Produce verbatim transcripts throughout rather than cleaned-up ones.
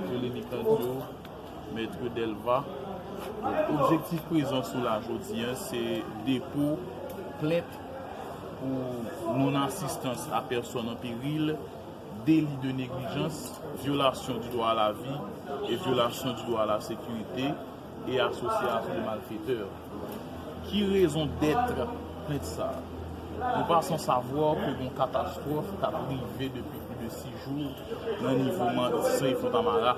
Jolini Candio, Maître Delva. Objektif prezans nou la jodi a, se depo plent pou non-assistance à personne en péril, délit de négligence, violation du droit à la vie et violation du droit à la sécurité et association de malfaiteurs. Ki rezon dèt plent sa a? Nou pa san savwa ke yon katastwòf k ap rive depi plis de sis jou nan nivo Matisan e Fontamara.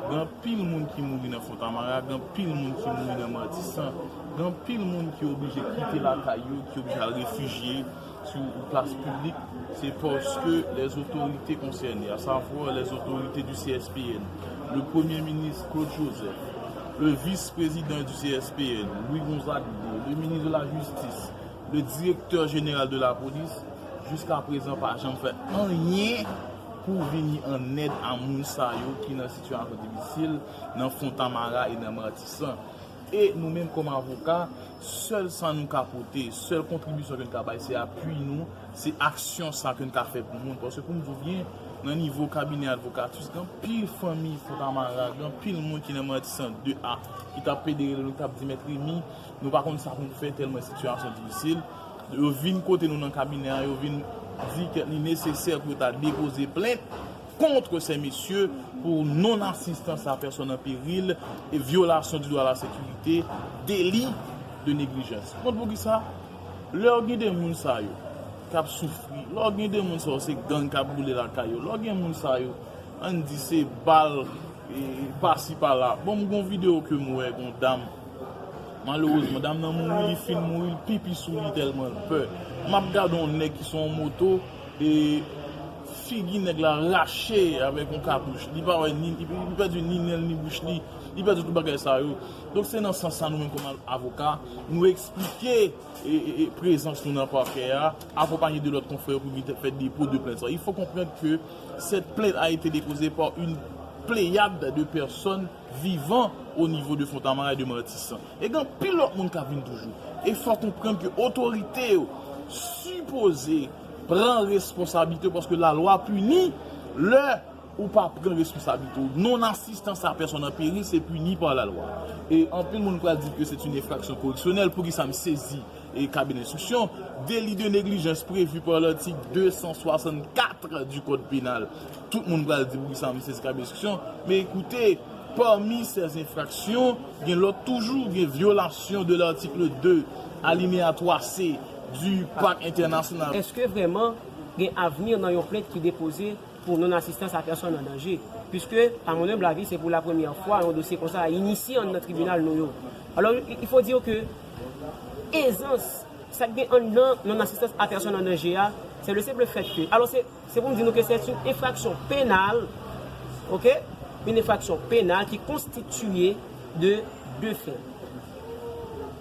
Gen anpil moun ki mouri nan Fontamara, gen anpil moun ki mouri nan Matisan, gen anpil moun ki oblije kite lakay yo, ki oblije al refijye sou yon plas piblik, se paske les autorités concernées, à savoir les autorités du C S P N, le Premier ministre Claude Joseph, le vice-président du C S P N, Louis Gonzague deux, le ministre de la Justice, le directeur général de la police, jiska prezan pa janm fè anyen pou vini an èd a moun sa yo ki nan sitiyasyon difisil nan Fontamara e nan Matisan. E nou menm kòm avoka, sèl sa nou ka pote, sèl kontribisyon ke n ka bay, se apui nou, se aksyon sa ke n ka fè pou moun. Paske pou m di w byen, nan nivo kabinè advokatis, gen anpil fanmi Fontamara, gen anpil moun ki nan Matisan de a, ki t ap pede rele nou, ki t ap di, Mèt Remy, nou pa konn sa pou n fè tèlman sitiyasyon difisil. Yo vin kote nou nan kabinè a, yo vin di ke li nesesè pou yo ta depoze plent contre ces messieurs pour non-assistance à personne en péril et violation du droit à la sécurité, délit de négligence. Konn poukisa? Lè w gen de moun sa yo k ap soufri, lè w gen de moun sa yo se gang k ap boule lakay yo, lè w gen moun sa yo, ann di se bal, e, pasi pala. Bon, m gon videyo ke m wè, gon dam, malerezman, dam nan mouri, li fin mouri, l pipi sou li tèlman l pè. M ap gade yon nèg ki sou yon moto, e figi nèg la rache avèk yon katouch. Li pa wè ni, li, li pèdi ni nen l, ni bouch li. Li pèdi tout bagay sa yo. Donk, se nan sans sa, nou menm kòm avoka, nou eksplike e, e, e, prezans nou nan pakè a, akonpaye de lòt konfrè yo pou vin fè depo de plent sa. Il faut comprendre que cette plainte a été déposée par une pléiade de personnes vivant au niveau de Fontamara et de Matisan. E gen anpil lòt moun k ap vin toujou. E fò konprann ke otorite yo sipoze pran responsablite yo, paske lalwa pini lè ou pa pran responsablite w. Non-assistance à personne en péril, c'est puni par la loi. E anpil moun pral di ke c'est une infraction correctionnelle. Poukisa m sezi e kabinè enstriksyon? Délit de négligence prévu par l'article deux cent soixante-quatre du Code pénal. Tout moun pral di poukisa m sezi kabinè enstriksyon. Men ekoute, parmi ces infractions, gen lòt toujou, gen violation de l'article deux, alinéa trois C du Pacte international. Èske vrèman gen avni nan yon plent ki depoze pou non-assistance à personne en danger? Puisque, à mon humble avis, c'est pour la première fois yon dosye konsa a inisye anndan tribinal nou yo. Alors, il, il faut dire que aisance, sa k gen anndan non-assistance à personne en danger a, c'est le simple fait que, alors, c'est, c'est pour dire nous que c'est une infraction pénale, ok? Une infraction pénale qui est constituée de deux faits.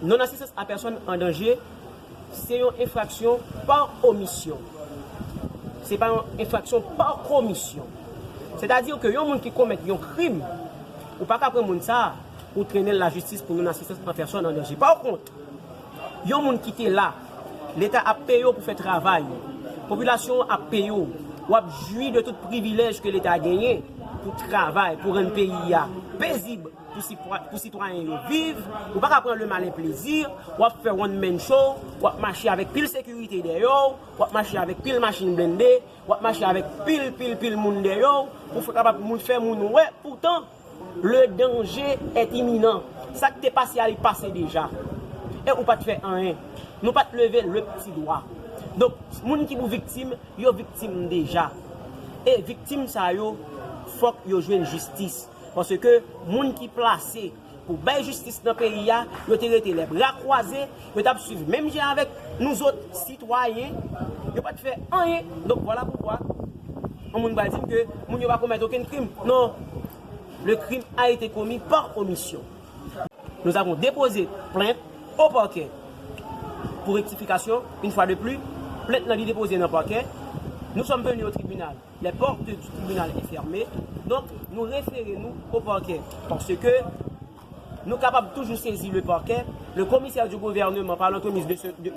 Non-assistance à personne en danger, se yon enfraksyon pa omisyon. Se pa yon enfraksyon pa komisyon. Sètadi ke yon moun ki komèt yon krim, ou pa ka pran moun sa a pou trennen l lajistis pou non-assistance en personne en danger. Pa kont, yon moun ki te la, Leta ap peye w pou fè travay ou. Popilasyon an ap peye w. W ap jwi de tout privilèj ke Leta genyen pou travay, pou rann peyi a pezib, pou sitwa-, pou sitwayen yo viv. Ou pa ka pran le malin plaisir, w ap fè one man show, w ap mache avèk pil sekirite dèyè w, w ap mache avèk pil machin blende, w ap mache avèk pil, pil, pil moun dèyè w, pou fè kapab moun, fè moun wè, poutan, le danger est imminent. Sa k te pase a, li pase deja. E ou pa t fè anyen. Nou pa t leve le pti dwa. Donk, moun ki pou viktim, yo viktim deja. E viktim sa yo, fòk yo jwenn jistis. Paske moun ki plase pou bay jistis nan peyi a, yo te rete lè bra kwaze, yo t ap swiv menm jan avèk nou zòt sitwayen, yo pa t fè anyen. Donk, vwala poukwa yon moun pral di m ke moun yo pa komèt okenn krim. Non, le crime a été commis par omission. Nous avons déposé plainte au parquet. Pour rectification, une fois de plus, plent lan li depoze nan pakè. Nous sommes venus au tribunal. Les portes du tribunal est fermée. Donk, nou refere nou o pakè. Paske nou kapab toujou sezi le parquet, le commissaire du gouvernement, par l'entremise de, ce- de,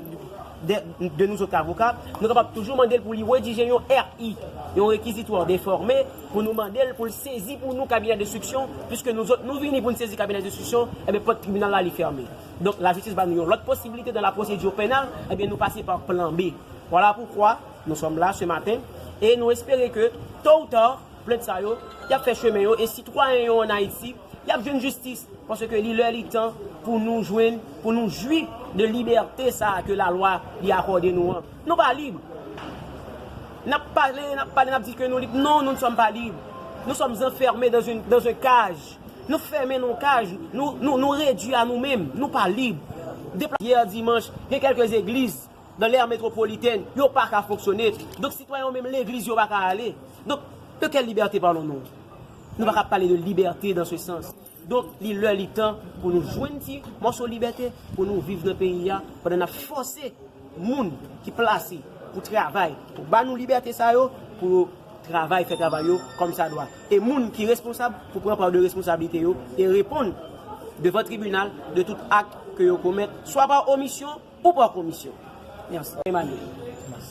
de, de, de nous autres avocats, nou kapab toujou mande l pou li redije yon R I. yon rekizitwa defòme pou nou mande l pou l sezi pou nou kabinè denstriksyon, piske nou zòt nou vini pou n sezi kabinè denstriksyon, ebyen pòt tribinal la li fèmen. Donk lajistis ba nou yon lòt posibilite dans la procédure pénale, ebyen nou pase pa plan B. Vwala poukwa nou sòm la se maten e nou espere ke to ou ta plent sa yo y ap fè chemen yo e sitwayen yo ann Ayiti y ap jwenn jistis. Paske li lè li tan pou nou jwenn, pou nou jwi de libète sa a ke lalwa li akòde nou an. Nou pa lib. N ap pale, n ap pale, n ap di ke nou lib. Non, nous ne sommes pas libres. Nous sommes enfermés dans une, dans une cage. Nou fèmen nan yon kaj, nou, nou, nou redui a nou menm, nou pa lib. Depla-, yè dimanch, gen kèlke legliz dans l'aire métropolitaine, yo pa ka fonksyone. Donk sitwayen yo menm legliz yo pa ka ale. Donk de quelle liberté parlons-nous? Nou pa ka pale de liberté dans ce sens. Donk li lè li tan pou nou jwenn ti mòso libète pou nou viv nan peyi a pandan n ap fòse moun ki plase pou travay, pou ba nou libète sa yo, pou yo travay, fè travay yo kòm sa dwa. E moun ki responsab pou pran pa de responsablite yo e reponn devan tribinal de tout ak ke yo komèt, swa pa omisyon ou pa komisyon. Mèsi. Emmanuel.